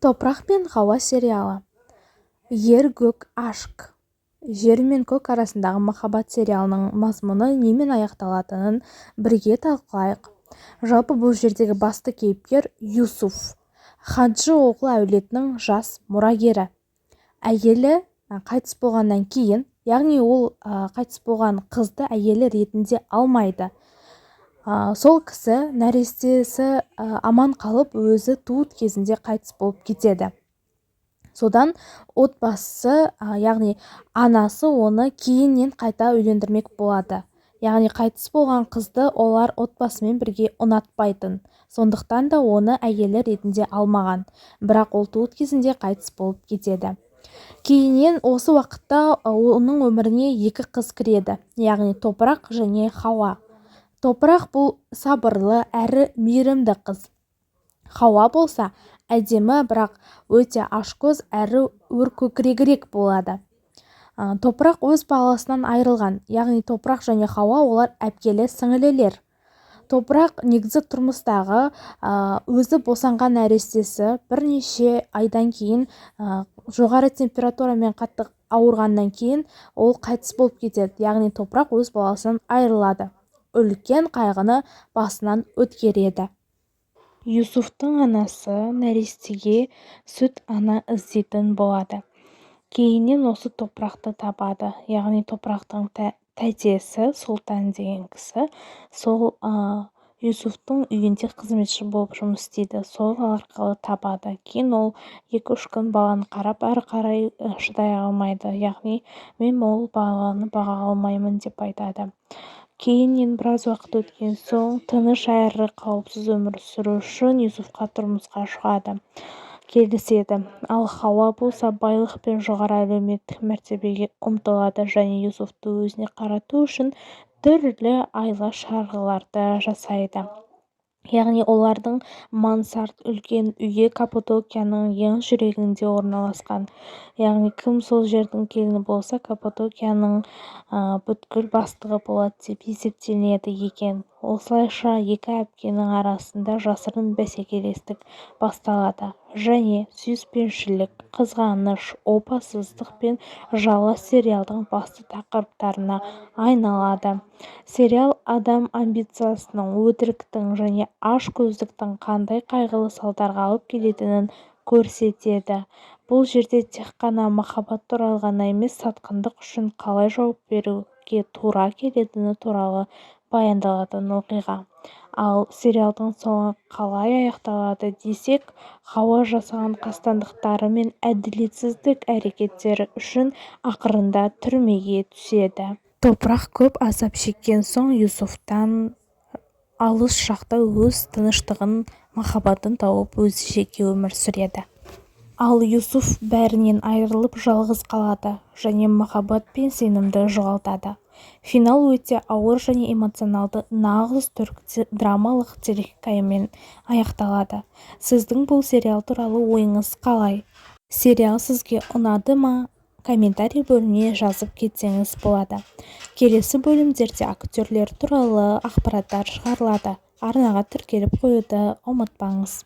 Топырақ пен Хауа сериалы. Ер Гөк Ашк. Жер мен көк арасындағы махаббат сериалының мазмұны немен аяқталатынын бірге талқылайық. Жалпы, бұл жердегі басты кейіпкер Юсуф. Хаджы оғлы әулетінің жас мұрагері. Әйелі қайтыс болғаннан кейін, яғни ол қайтыс болған қызды әйелі ретінде алмайды. Сол кісі нәрестесі аман қалып, өзі туыт кезінде қайтыс болып кетеді. Содан отбасы, яғни анасы оны кейіннен қайта үйлендірмек болады. Яғни қайтыс болған қызды олар отбасымен бірге ұнатпайтын. Сондықтан да оны әйелі ретінде алмаған. Бірақ ол туыт кезінде қайтыс болып кетеді. Кейіннен осы уақытта оның өміріне екі қыз кіреді, яғни Топырақ және Хауа. Топырақ бұл сабырлы әрі мейірімді қыз. Хауа болса әдемі, бірақ өте ашкөз әрі өркөкірегірек болады. Топырақ өз баласынан айырылған, яғни Топырақ және Хауа олар әпкелі сіңілілер. Топырақ негізі тұрмыстағы өзі босанған нәрестесі бірнеше айдан кейін жоғары температурамен қатты ауырғаннан кейін ол қайтыс болып кетеді. Яғни Топырақ өз баласынан айырылады. Үлкен қайғыны басынан өткереді. Юсуфтың анасы нәрестеге сүт ана іздейтін болады. Кейіннен осы Топырақты табады. Яғни Топырақтың тәтесі Сұлтан деген кісі сол Юсуфтың үйінде қызметші болып жұмыс істейді. Сол арқылы табады. Кейін ол 2-3 күн баланы қарап, әрі қарай шыдай алмайды. Яғни мен ол баланы баға алмаймын деп айтады. Кейіннен біраз уақыт өткен соң, тыныш әрі қауіпсіз өмір сүру үшін Юсуфқа тұрмысқа шығады, келіседі. Ал Хауа болса байлық пен жоғары әлеуметтік мәртебеге ұмтылады және Юсуфты өзіне қарату үшін түрлі айла-шарғыларды жасайды. Яғни олардың мансард үлкен үйі Каппадокияның ең жүрегінде орналасқан. Яғни кім сол жердің келіні болса, Каппадокияның бүткіл бастығы болады деп есептелінеді екен. Осылайша екі әпкенің арасында жасырын бәсекелестік басталады және сүйіспеншілік, қызғаныш, опасыздық пен жала сериалдың басты тақырыптарына айналады. Сериал адам амбициясының, өтіріктің және ашкөздіктің қандай қайғылы салдарға алып келетінін көрсетеді. Бұл жерде тек қана махаббат туралы ғана емес, сатқындық үшін қалай жауап беруге тура келетіні туралы баяндалатын оқиға. Ал сериалдың соңы қалай аяқталады десек, Хауа жасаған қастандықтары мен әділетсіздік әрекеттері үшін ақырында түрмеге түседі. Топырақ көп азап шеккен соң Юсуфтан алыс жақта өз тыныштығын, махаббатын тауып, өзі жеке өмір сүреді. Ал Юсуф бәрінен айырылып жалғыз қалады және махаббат пен сенімді жоғалтады. Финал өте ауыр және эмоционалды, нағыз түрік драмалық телехикаямен аяқталады. Сіздің бұл сериал туралы ойыңыз қалай? Сериал сізге ұнады ма? Комментарий бөліміне жазып кетсеңіз болады. Келесі бөлімдерде актерлер туралы ақпараттар шығарылады. Арнаға тіркеліп қоюды ұмытпаңыз.